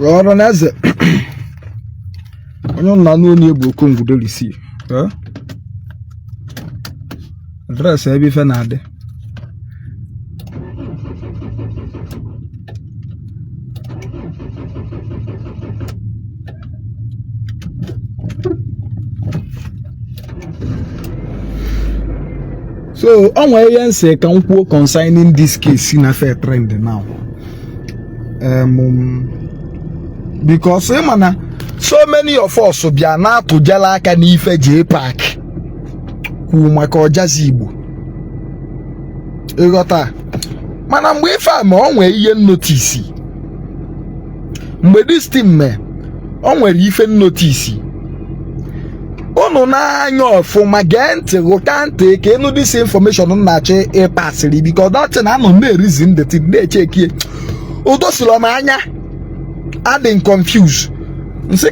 Ọrụ na eze onye nna anụ onye bụ Okongwu Delisi address ebe ife na-adị. So o nwere ihe m sị ka m kwuo concerning this case na fair trend now, because ị ma na so many of us bịa na-atụjela aka n'ife JPAC kwuo maka Ojazzy Igbo, ị ghọta? Mana mgbe ife a ma o nwere ihe m notice, mgbe this thing mee, o nwere ife m notice. Unu na-anya ọfụma, gee ntị, ghụta ntị ka ị nụ this information m na-achọ ịpasịrị, because that thing anọ na-ereason the thing, na-echekie o dosiri m anya, adị m confused. M sị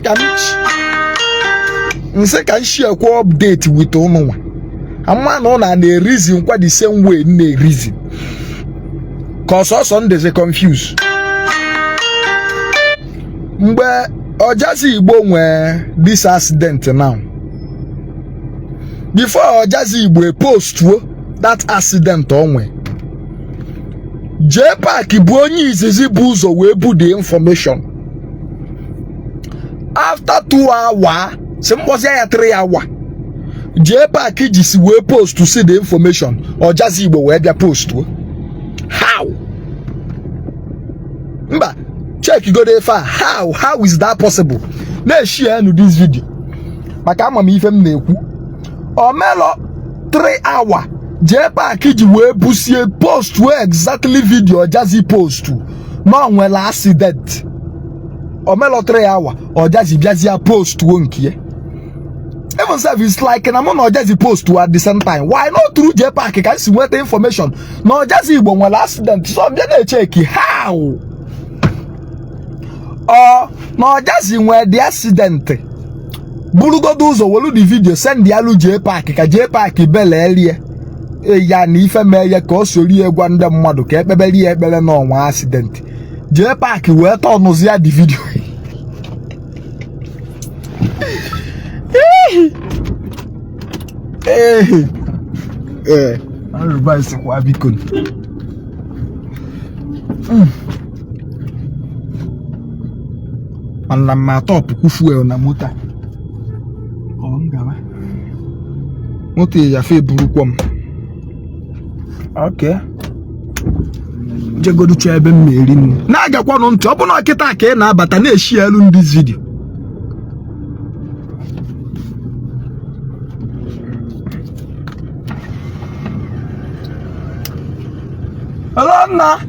ka m share update with unu nwa ama na ụnụ na-ereason kwa the same way m na-ereason, ka ọsọsọ m dịzi confused. Mgbe Ojazzy Igbo nwee this accident now, before Ojazzy Igbo postuo that accident o nwee, JPAC bụ onye izizi bu ụzọ wee bu the information. After 2 hour, si m kpọzie ya 3 hour, JPAC jisi wee post si the information, Ojazzy Igbo wee bịa postuo. How? Mba, check godo ife a. How is that possible? Na-eshare nu this video maka ama m ife m na-ekwu. Omelo 3 hour JPAC ji wee busie post wee exactly video Ojazzy post na o nwere accident. Omelo 3 hour Ojazzy bịazie post wo nke ya. Even sef, it's like na mụ na Ojazzy post at the same time. Why not through JPAC ka m si nweta information na Ojazzy Igbo nwere accident? So m bịa na-echeki how ọ na Ojazzy nwee the accident, burugodo ụzọ welu the video send ya lu JPAC ka JPAC belelie ya na ife mee ya, ka o soro ya gwa ndị mmadụ ka ekpebere ya ekpere na ọnwa accident. JPAC wee tọnụzi ya the video. Ee, arụbasikwa biko. Mana m atọpụkwu fuel na moto a, ọ m gawa moto ya fe eburukwo m. Okay, jegodu chọọ ebe m na-eri nri. Na-agakwanụ ntị, ọ bụ na kịta ka ị na-abata, na-eshi elu ndị video. Hello, nna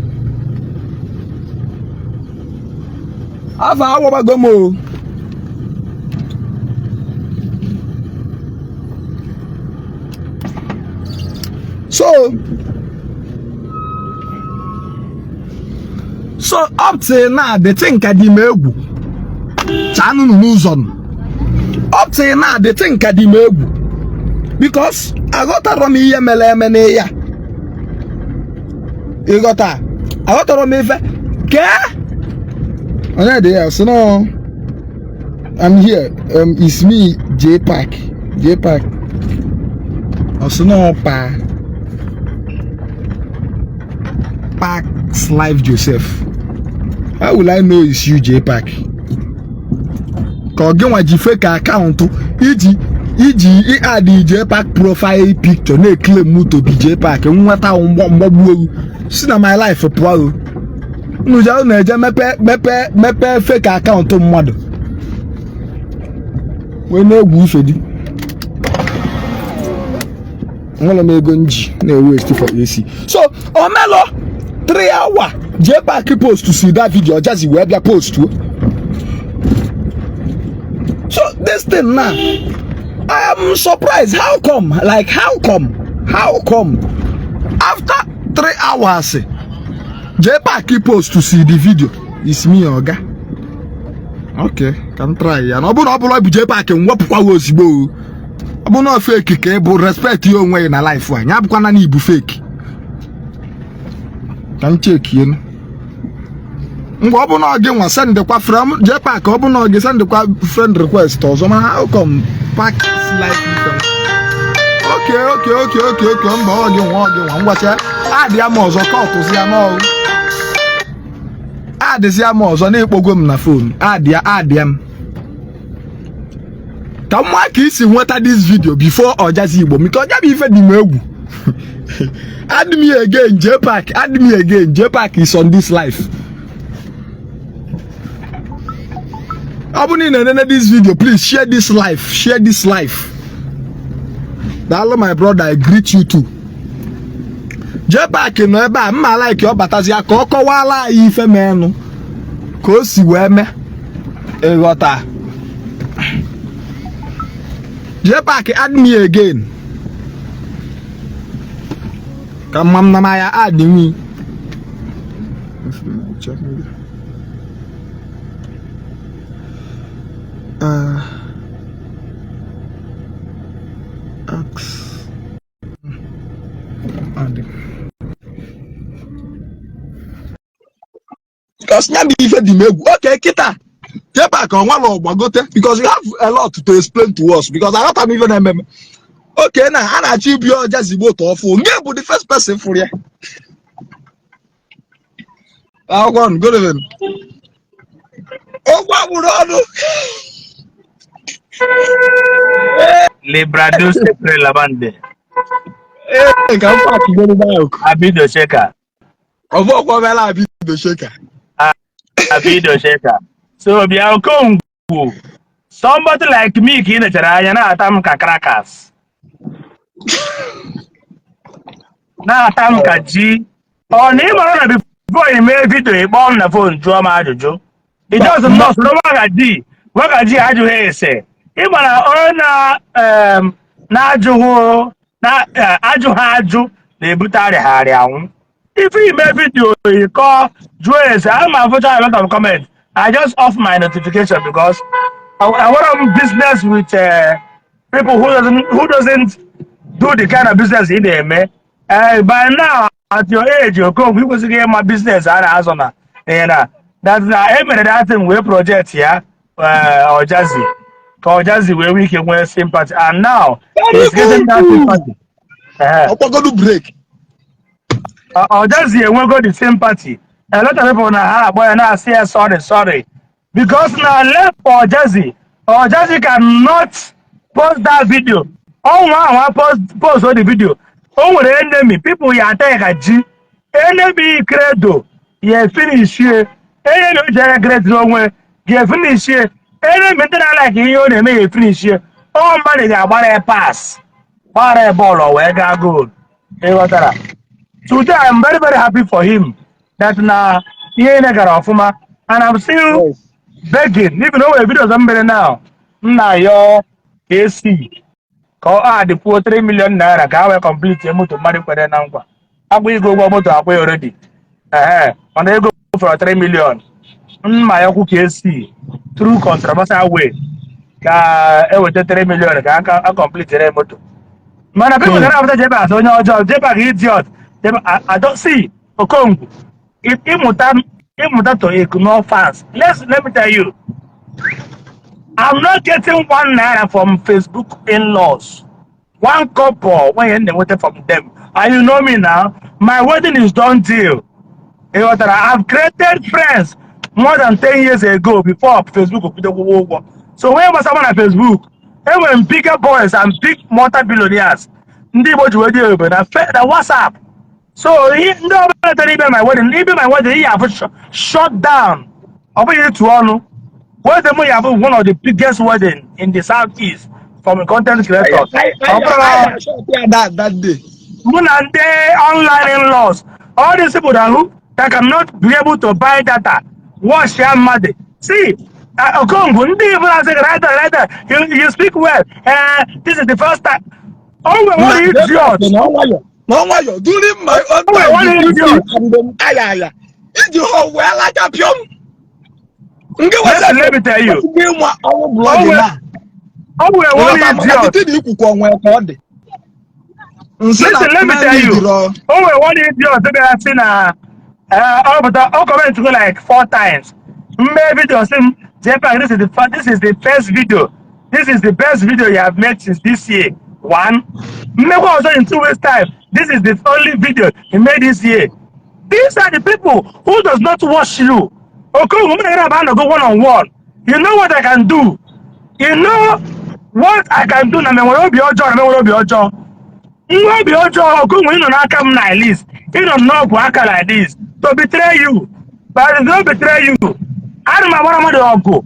afọ awọbago m o. So up till now, the thing ka dị m egwu. Chaanụnụ n'ụzọ nụ. Up till now, the thing ka dị m egwu because aghọtara m ihe mere eme na ya, ịghọta? Aghọtara m ife kee onye dị ya sị no, I'm here, it's me, JPAC. JPAC ọ sị no, pa Parks Life Joseph. How will I know it's you, JPAC? Ka ọ gị nwa ji fake account iji add JPAC profile picture na-eclaim to be JPAC? Nweta mgbagbu ewu si na my life pụọ o. Unu je unu eje mepe mepe mepe fake account mmadụ wee na-egwu ife dị. Nwere m ego nji na-ewaste for AC. So omelo 3 hour JPAC post si that video, Ojazzy wee bịa post. So this thing now, I am surprised. How come? Like, how come? How come after 3 hours JPAC post to see the video? It's me, oga. Okay, ka m try ya na ọ bụrụ na ọ bụrụ bụ JPAC, m wepụkwa ozigbo o. Ọ bụ na fake ka ị bụ, respect ya onwe ya na life a ya bụkwa na ibu fake. Ka m chekie. Ngwa, ọ bụ na ọ gị nwa, sendịkwa from JPAC. Ọ bụ na ọ gị, sendịkwa friend request ọzọ. Mana how come park like okay, mba, ọ gị nwa, ọ gị nwa. Ngwacha, adị ya m ọzọ, kọtụzi ya n'ọrụ, adịzi ya m ọzọ na-ekpogo m na phone. Adịa, adịa m ka mma ka isi nweta this video before Ọjazi Igbo, maka ọja bụ ife dị m egwu. Add me again, JPAC. Add me again, JPAC is on this live. Ọ bụrụ na ị na-enene this video, please share this live, share this live. Daalụ, my brother, I greet you too. JPAC nọ ebe a. Mma like ọ batazi ya ka ọ kọwala anyị ife menụ, ka o si wee mee. Ịghọta? JPAC, add me again ka mma m na ya add me. Ask add because nya bụ ife dị m egwu. Okay, kịta JPAC ọ nwere ọgbagote because you have a lot to explain to us, because aghọta m ife na-eme m. Okay, na a na-achọ ibi Ọjazi moto ọfụ, nke bụ the first person fụrụ ya. Akwụkwọ, good evening. Okwu agbụrụ ọnụ. Librado Sepre Labande. Ee, ka m paaki goro n'akụkụ. Abido Sheka. Ọbụ ọkwa bịara Abido Sheka. Abido Sheka. So bịa Okongwu, somebody like me ka ị nechara anya na-ata m ka crackers. Na-ata m ka ji. Ọ na ị mara na before ị mee video, ị kpọọ m na phone, jụọ m ajụjụ. Ị just nọ soro wagaji wagaji ajụghị ese. Ị mara onye na na-ajụghị na ajụghị ajụ na-ebute arịagharị anwụ. Ife ime video, ị kọọ, jụọ ese. Ama afụcha a lot of comment. I just off my notification because I want business with people who doesn't do the kind of business ị na-eme. By now, at your age, Okonkwo, ị kwesịghị ịma business a na-azụ na ihe na that na e mere that thing wee project ya Ọjazi ka Ọjazi wee nwee ike nwee sympathy, and now he's getting that sympathy. Ọkpọgodu break. Ọjazi enwego the sympathy. A lot of people na ha akpọ ya na-asị ya sorry, sorry, because na left for Ọjazi, Ọjazi cannot post that video. Ọnwa ahụ post the video, o nwere enemy people ya ata ya ka ji. Enemy credo ya finishie, enemy o ji aka credo onwe ga-efinishie, enemy ndị na-alike ihe ọ na-eme ya efinishie. Ọ mmadụ ga-agbara ya pass, gbara ya bọọlụ, wee gaa goal. Ịghọtara? Today I'm very, very happy for him that na ihe niile gara ọfụma, and I'm still begging, even though nwere videos m mere now, m na-ayọ KC ka ọ adịkwuo 3 million naira ka ha wee complete moto mmadụ kwere na nkwa akwụ ego ụgwọ moto akwụ ya already. Ehe, mana ego fọrọ 3 million. Mma ya kwu KC through controversial way ka eweta 3 million ka aka a complete moto. Mana people ga na-apụta JPAC asị onye ọjọọ, JPAC idiot. I don't see Okongwu. Ịmụta ịmụta to ignore fans. Let me tell you, I'm not getting ₦1 from Facebook in-laws. One kobo when you na-enweta from them. And you know me now, my wedding is done deal. Ịghọtara? I've created friends more than 10 years ago before Facebook bido kwụwa ụgwọ. So when gbasara na Facebook, enwere m bigger boys and big multi-billionaires ndị Igbo ji wee dị ebube na WhatsApp. So ihe ndị ọbụla chọrọ ibe my wedding, ibe my wedding, ihe afụ shut down. Ọ bụghị ịtụ ọnụ. Wedding m ya bụ one of the biggest wedding in the Southeast from content creators. Ọ bụrụ That day. Mụ na ndị online in-laws, all these people that who that cannot be able to buy data, watch ya mmadụ. See, Okongwu, ndị Igbo na-asị gị, writer, writer, you speak well. This is the first time. O nwere one idiot. N'ọnwayọ, during my own O nwere time, one idiot. aya aya iji ha wee lacha pịọm nke. Listen, let me tell you. Ịnwa ọrụ blogging a. O nwere one idiot. Maka na ikwukwu onwe ka ọ dị nsị na Listen, let me tell you. O nwere one idiot bịara sị na Ee, ọ pụta, ọ comment go like four times. Mme video, sị m, "JPAC, this is the first video, this is the best video you have made since this year." One mmekwa ọzọ in 2 weeks time, "This is the only video you made this year." These are the people who does not watch you. Okongwu, m na gị go one on one. You know what I can do, you know what I can do. Na m enwere obi ọjọọ, na m enwere obi ọjọọ, nwa obi ọjọọ. Okongwu, ị nọ n'aka m na list, ị nọ n'ọbụ aka like this to betray you, but I did not betray you. Ana m agbara mmadụ ọgụ,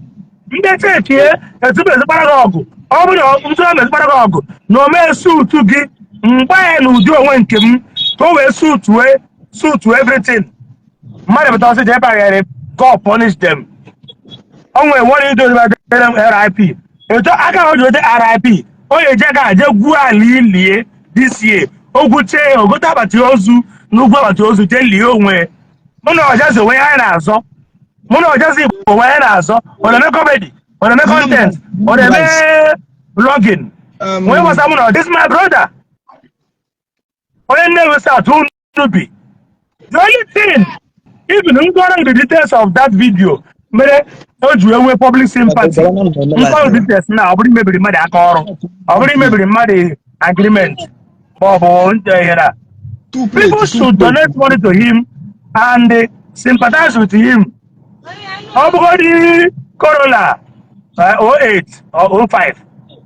ndị chekie etupu ezigbara gị ọgụ. Ọ bụrụ na ntụ ezigbara gị ọgụ na o mee suit gị, mgba ya n'ụdị onwe nke m ka o wee suitue suit everything. Mmadụ pụta ọsị jee God punish them. O nwere one ido dere m RIP, etu aka o ji wete RIP, o eje aka je gwuo ala ilie this year. O gwuchie ya, ogote akpati ozu n'ugwu, akpati ozu, jee lie onwe. Mụ na Ọjazi onwe anyị na-azọ, mụ na Ọjazi Igbo onwe anyị na-azọ. Ọ na-eme comedy, ọ na-eme content, ọ na-eme blogging. Onye gbasa mụ na this my brother, onye Nnewi South unu bi. The only thing, even ngwara the details of that video mere o ji wee nwee public sympathy, nkọrọ details na ọ bụrụ imebiri mmadụ aka ọrụ, ọ bụrụ imebiri mmadụ agreement, ma ọ bụ nte ihe na Two plate, people two should plate. donate money to him and sympathize with him. Ọ bụgodị Corolla 08 or 05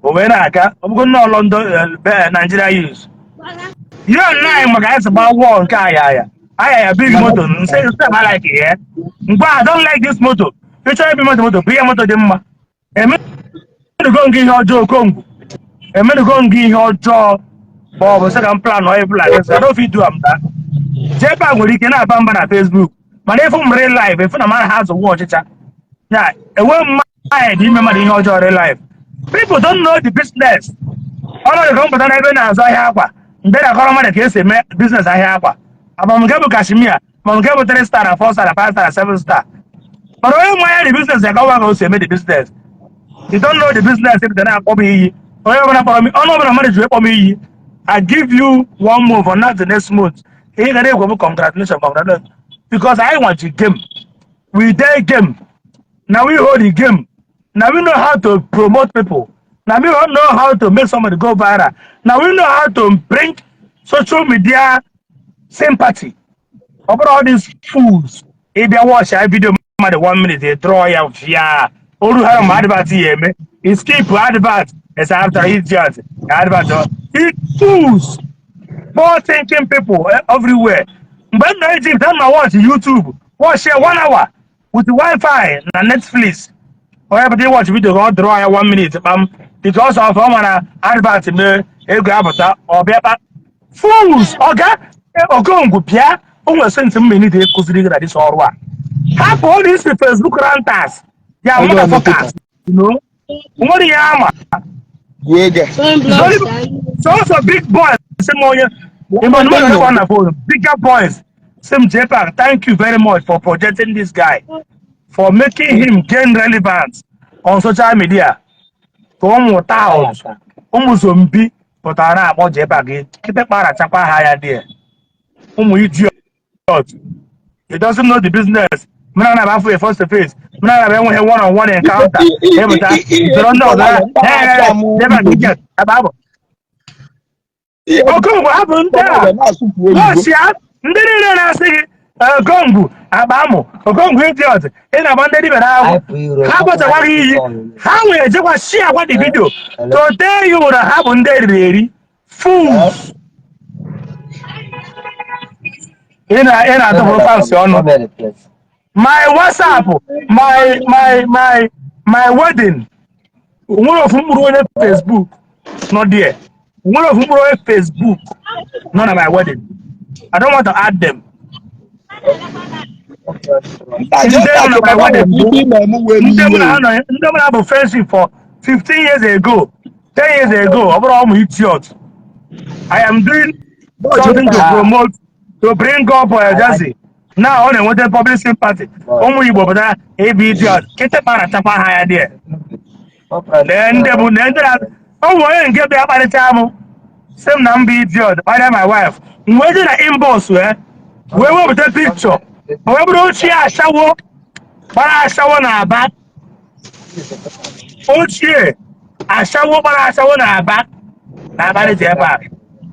o wee na-aga, ọ bụgodị nọ London, Nigeria use you and I, maka anyị si gba wọọ nke ayaya ayaya big moto nsị nsị I like ya mgbe I don't like this moto. Ị chọrọ ibi moto, moto bụ ihe moto dị mma. Emenugo gị ihe ọjọọ, Okongwu? Emenugo gị ihe ọjọọ, ma ọ bụ sị ka m plan ọ plan? I don't fit do am that. JPAC nwere ike na-aba mba na Facebook, mana ịfụ m real life, ịfụ na mara ha azụwa ọchịcha ya enwe mmanya dị ime mmadụ ihe ọjọọ. Real life, people don't know the business. Ọnọdụ ka m pụta n'ebe na-azụ ahịa akwa, mgbe na-akọrọ mmadụ ka esi eme business ahịa akwa, ama m nke bụ cashmere, ma nke bụ 3 star na 4 star na 5 star na 7 star, mana onye nwe ya the business ya gawa ka o si eme the business. You don't know the business. Ị na-akpọ m iyi, onye ọbụla kpọrọ m, ọnụ ọbụla mmadụ ji wee kpọ m iyi, I give you one month or not the next month, ihe ga na-ekwe bụ congratulation, congratulation, because anyị nwaji game, we dey game na, we hold the game na, we know how to promote people na, we know how to make somebody go viral na, we know how to bring social media sympathy. Ọ bụrụ all these fools ịbịa watch ya video mmadụ one minute, ị draw ya via oru ha ma advert ya eme, i skip advert, it's after idiot advert. It fools, poor thinking people everywhere. Mgbe m nọ Egypt, ana m watch YouTube, watch ya one hour with Wi-Fi na Netflix. Onye pụta watch video ka ọ draw ya one minute kpam, because of ọ mara advert mee ego apụta, ọ bịa kpa fools. Ọga Okongwu, bịa, o nwere senti m need ịkụziri gị na this ọrụ a. Hapụ all these Facebook ranters ya, Ego motherfuckers, you know, nwere ihe ama. Gụọ ego. Sọsọ big boys sị m, onye Emmanuel na na phone, bigger boys sị m, "JPAC, thank you very much for projecting this guy, for making him gain relevance on social media," ka ụmụ tout, ụmụ zombie pụtara na-akpọ JPAC gị kịtịkpa rachakwa ha ya dị. Ụmụ idiot, he doesn't know the business. Mụ na afọ ya face to face, mụ na enweghị one on one encounter. Ịpụta soro ndị ọzọ ya JPAC idiot ebe abụ. Okongwu, hapụ ndị a. Na-asụpụ oyibo. Wọchịa ndị niile na-asị gị, "Okongwu akpa amụ, Okongwu idiot," ị na-agba ndị dibịa n'akwụkwọ, ha gbachakwa gị iyi, ha nwere ejekwa share gwa the video to tell you na ha bụ ndị eriri eri fools. Ị na-atụpụrụ fans ọnụ. My WhatsApp, my wedding, nwere ofu mkpụrụ onye Facebook nọ there, nwere ofu mkpụrụ onye Facebook nọ na my wedding. I don't want to add them. Ndị nọ na my wedding bụ Ibe ime m wee ndị mụ na iwe. Ha nọ, ndị mụ na ha bụ friendship for 15 years ago, 10 years ago. Ọ bụrụ ụmụ idiot. I am doing something to promote, to bring up Jazzy. Now ọ na-enweta public sympathy. Ụmụ Igbo pụtara ịbụ idiot, kịtịkpa na-achakwa ha ya dị. Lee ndị bụ, lee ndị na o nwere onye nke bịa kparịta m, sị m na m bụ idiot, kparịa my wife. M wee je na inbox wee wepụta picture. O wee bụrụ ochie ashawo gbara ashawo na Aba, ochie ashawo gbara ashawo na Aba na abalị dị ebe a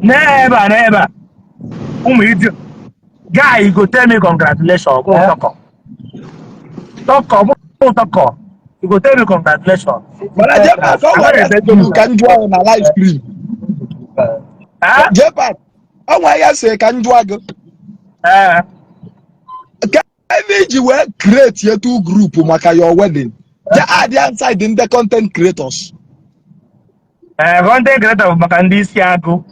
n'ebe a n'ebe a. Ụmụ idi guy, you go tell me congratulations. Ọ bụrụ tọkọ tọkọ, ọ bụrụ tọkọ, you go tell me congratulations. Mana JPAC, ọ nwere ya ka m jụọ ya na live stream. Ah? JPAC, ọ nwere ya sị ka m jụọ gị. Ee. Ka ebe iji wee create two group maka your wedding, je add ya inside ndị content creators? Ee, content creator bụ maka ndị isi agụ,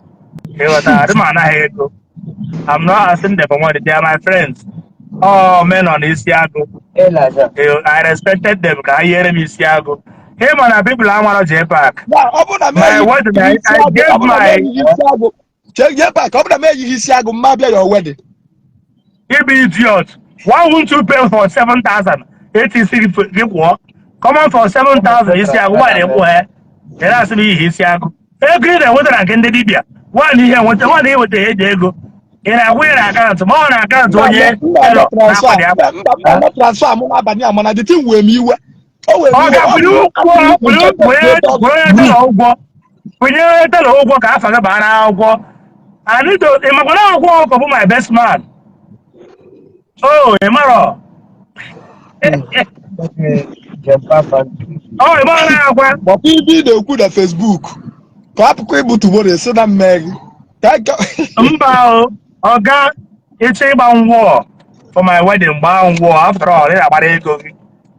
ịghọta? Adị m anaghị ego. I'm not asking them for money. They are my friends. All men on isi agụ. I respected them ka ha nyere m isi agụ. Ịma na people amara JPAC. Ya, ọ bụrụ na m My wedding, I gave my eyighị isi agụ, JPAC, ọ bụrụ na m eyighị isi agụ, mma bịa your wedding. You be idiot. Why won't you pay for 7,000? ATC gị kwụọ. Come on, for 7,000 isi agụ, nwaanyị kwụọ ya. Ị na-asị m iyi isi agụ. Ego ị na-enweta na nke ndị dibịa. Nwaanyị ihe enweta, nwaanyị enweta eji ego. Ị na-akwụ ya na akaụntụ, ma ọ na akaụntụ onye elo transfer na-akwado ya. Mba, mba, transfer mụ n'abalị a, mana the thing wee m iwe, o wee m Ọ iwe. ga-akwụnye ụgwọ, kwụnye tailor ụgwọ. Kwụnye tailor ụgwọ ka afa gị baa n'akwụkwọ. I need to, ị makwa na akwụkwọ ọkụ bụ my best man. Oh, ị marọ. Oh, ị marọ na akwa. Gbakwa ibe ị na-ekwu na Facebook ka ọ hapụkwa ịbụ tomorrow esi na mme gị Mba o, ọga, ịchọ ịgba nwụọ for my wedding, gbaa nwụọ. After all, ị na-agbara ego gị.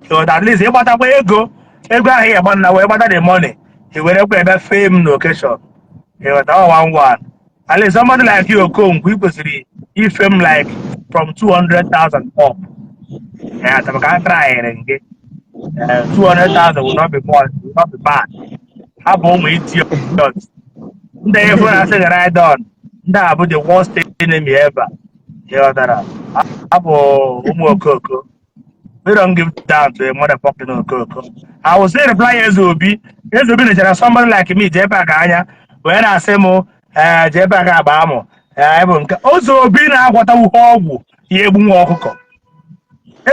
So at least ịgbatakwa ego, ego ahụ ị agba na wee gbata the money, i were kwa ebe fee m na occasion. Ịghọta? Ọ one one. At least somebody like you, Okonkwo, ị kwesịrị ife m like from 200,000 up. Yeah, maka a tryịrị gị. 200,000 will not be more, will not be bad. Ha bụ ụmụ idiot. Ndị efu na-asị gị ride on. Ndị a bụ the worst enemy ever. Ịghọtara? Ha bụ ụmụ okoko. We don't give down to a motherfucking okoko. I will say reply Eze Obi. Eze Obi nechara somebody like me jee ebe a ka anya wee na-asị m ee jee ebe a ka agba amụ ee bụ nke Eze Obi na-agwọta uhe ọgwụ ya egbu nwa ọkụkọ.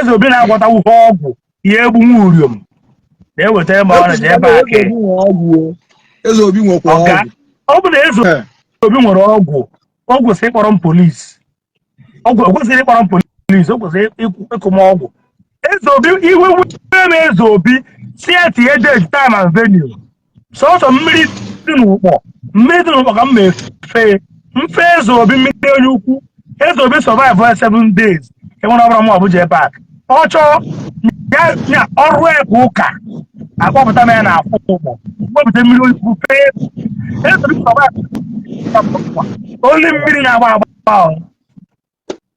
Eze Obi na-agwọta uhe ọgwụ ya egbu nwa uriom na-eweta ma ọ na jee ebe a ka Eze Obi nwekwa ọga ọgwụ. Ọ bụ na Eze Obi nwere ọgwụ, o kwesịrị ịkpọrọ m polisi. Ọgwụ o kwesịrị ịkpọrọ m polisi, o kwesịrị ịkụ m ọgwụ. Eze Obi, iwe wee m. Eze Obi si ya tinye date, time and venue. Sọsọ mmiri dị n'ụkpọ, mmiri dị n'ụkpọ ka m ma-efe mfe. Eze Obi, mmiri onye ukwu. Eze Obi survive for 7 days. Enwere ọbụla m ọbụ JPAC ọ chọọ ya ya ọrụ ekwe ụka akpọpụta m ya na akwụ ụgbọ wepụta mmiri onye ukwu fee. Eze Obi survive only mmiri na-agba agba ahụ.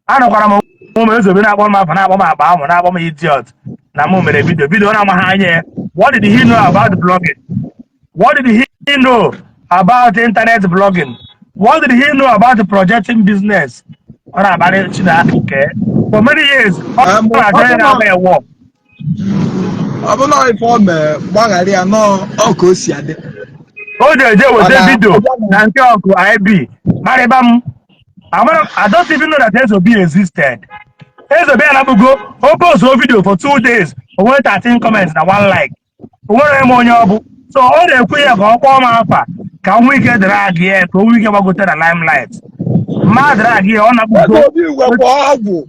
Anọkwara m ụmụ Eze Obi na-akpọ m afa, na-akpọ m akpa amụ, na-akpọ m idiot na mụ mere video. Video na-amaghị anya ya. What did he know about blogging? What did he know about internet blogging? What did he know about projecting business? Ọ na-akparị Chineke nke for many years ọ na-achọ onye na-agba ya wọ. Ọ bụ na ife ọ mee, gbaghara ya nọọ, ọ ka o si adị. O ji eje weta Mana- video na nke ọkụ IB marịba m. Amara, I don't even know that Ezobi existed. Ezobi anabụgo o post o video for 2 days, o nwere 13 comments na one like. O nwere m onye ọ bụ. So ọ na-ekwu ya ka ọ kpọọ m afa ka o nwee ike drag ya, ka o nwee ike gbagote na limelight. Ma drag ya, ọ na-akpụgo. Eze Obi nwekwa ọgwụ.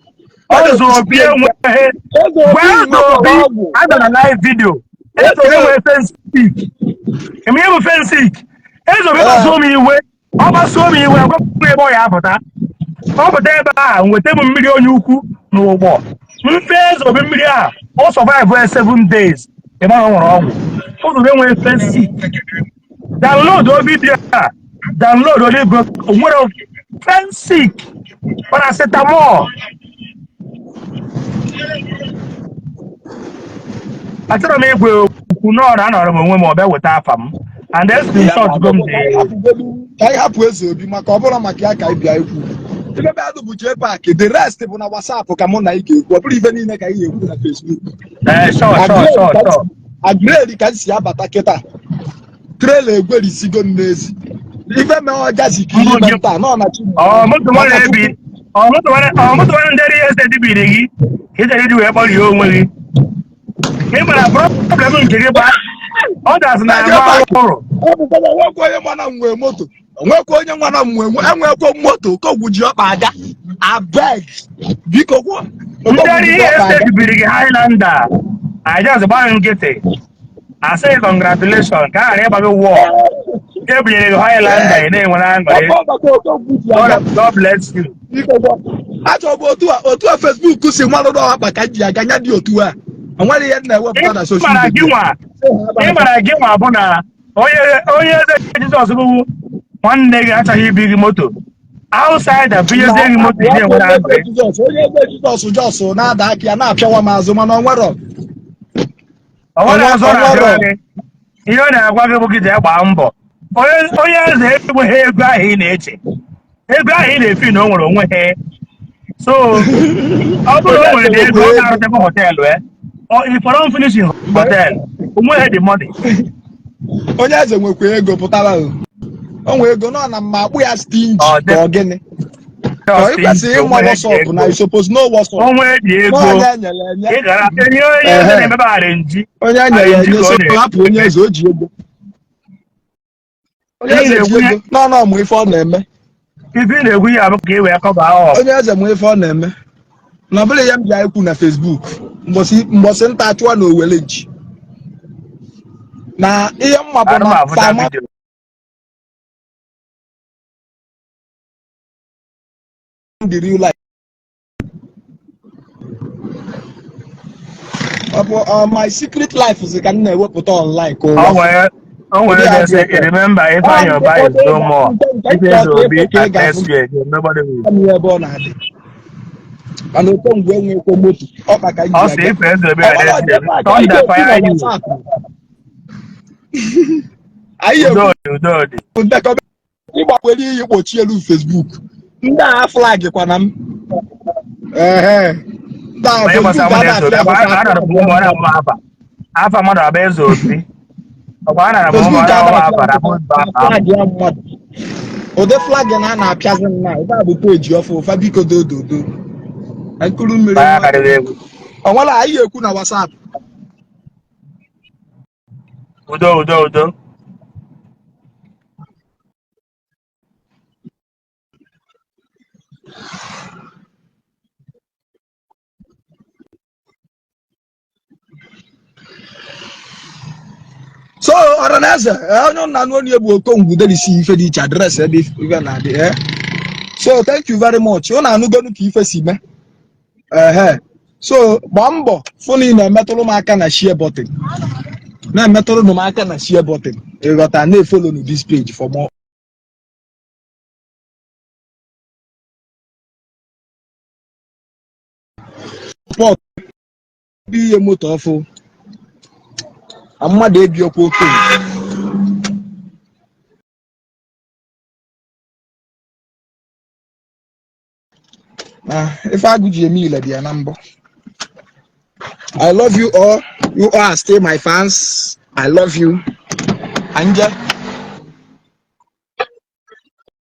Ezobi enweghị. Eze Obi Gwa nwekwa Ezobi ọgwụ. aga na live video. Ezobi nwere fensik. Eme ihe bụ fensik. Ezobi kpasuo m iwe. Ọ kpasuo m iwe, gwa m ebe ọ ya apụta. Ọ pụta ebe a, nweta m mmiri onye ukwu na ụgbọ. Mfe Ezobi mmiri a, ọ survive ya 7 days. Ị mara o nwere ọgwụ. Ezobi nwere fensik. Download o video a. Download Holy Ghost. O nwere fensik. Paracetamol. Achọrọ m igwe okwu n'ọrụ anọrọ m onwe m, ọ bịa weta afa m and then screenshot go m dị. Ka anyị hapụ Eze Obi, maka ọ bụrụ maka ya ka anyị bịa ikwu ife bịa bụ JPAC. The rest bụ na WhatsApp ka mụ na ị ga-ekwu. Ọ bụrụ ife niile ka anyị ga-ekwu na Facebook. Ee, sure. Agredi ka m si abata kịta, trailer egwerisigo m n'ezi. Ife mee ọjazi ka ihe nta nọ na chi. Ọ moto nwa na-ebi. Ọ moto ndị real estate biri gị ka ị chọrọ iji wee kpọrie onwe gị. Ị mara problem nke gị bụ others na-agba ụrụ. Onwekwa onye mana m nwee moto, onwekwa onye mana m nwee, enwekwa moto. Okongwu ji ọkpa aga, abeg, biko kwuo. Ndị real estate biri gị Highlander, anyị just gbaa nkịtị asị gị congratulation ka a ghara ịgba gị wọọ. E bunyere gị Highlander, ị na-enwere aṅụrị. God bless you. Achọrọ m otu a Facebook si nwarụ n'ọkpa ka m ji aga nya dị otu a, onwere ihe m na-ewepụta na social media. Ị mara gị nwa bụ na onye eze Jizọs bụ nwanne gị achọghị ibi gị moto, outsider binyezie gị moto, ị na-enwere aṅụrị. Onye eze Jizọs just na-ada aka ya na-apịawa m azụ, mana ọ nwere O nwere azụ ọ na-apịawa gị. Ihe ọ na-agwa gị bụ gị jee gbaa mbọ. Onye eze enweghị ego ahụ ị na-eche, ego ahụ ị na-efi na o nwere onwe ha. So ọ bụrụ o nwere ego, ọ ga-arụchakwa hotel e if I don't finish in hotel, onweghị the money. Onye eze nwekwa ego pụtara o, o nwee ego nọ na mma akpụ ya stingy ka ọ gịnị? Ọ ị kwesịrị ịma what's up na you suppose know what's up. Onwe dị ego. Onye enyere enye. Ị gara enye onye eze na-emebe arrange. Onye enyere enye, so hapụ onye eze, o ji ego. Onye eze ji ego nọ nọ mụ ife ọ na-eme. Ife ị na-egwu ya bụ ka ị wee cover up. Onye eze mụ ife ọ na-eme na ọ bụla ya m bịa ikwu na Facebook mbọsị nta chụọ na owele nchi na ihe mma bụ na fama the real life. Ọ bụ my secret life ka m na-ewepụta online ka ụwa O nwere na-ese, remember Ifeanyi Ubah is no more. If Eze Obi attest you again, nobody will. Ebe ọ na-adị mana Okongwu enwekwo moto ọkpa ka Ọ sị if Eze Obi attest you, thunder fire you. Anyị Udo dị, udo dị. Ndekọ ịgbakwere iyi kpochie elu Facebook ndị a flag kwana m ehe ndị a Onye Facebook gbasara mụ na Eze Obi, a anara m ụmụ ọrụ afa. Afa mmadụ abụ Eze Obi. Ọkwa anara m ụmụ Facebook ọrụ afa na bụ afa. Flag ya mmadụ ụdị flag na a na-apịazi m na ebe a bụ peji ọfụ ụfa, biko dododo ka nkuru mmiri. Baya karịrị egwu. Ọ nwere anyị ekwu na WhatsApp. Udo, udo, udo. So ọranaeze, onye nna anụ onye bụ Okongwu delisi ife dị iche address ebe ife na-adị. So thank you very much. Ụnụ anụgonu ka ife si mee. Ehe, so gbaa mbọ fụ na ị na-emetụrụ m aka na share button, na-emetụrụ m aka na share button, ịghọta, na-efollow nu this page for more support. Bụ ihe moto ọfụ na mmadụ ebiokwa okenye na ife agụ ji eme ile dị ya na mbụ. I love you all. You all are still my fans. I love you. Anje.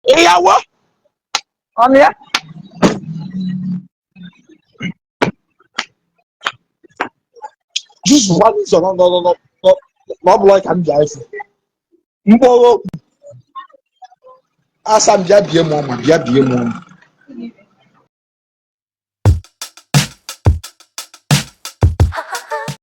Ìyàwó. Ọ̀nà ya. Jésù wá ní sọ̀rọ̀ nọ na ọ bụla ka m bịa efu. Mkpọrọ okwu. Asa m bịa bie m ọma, bịa bie m ọma.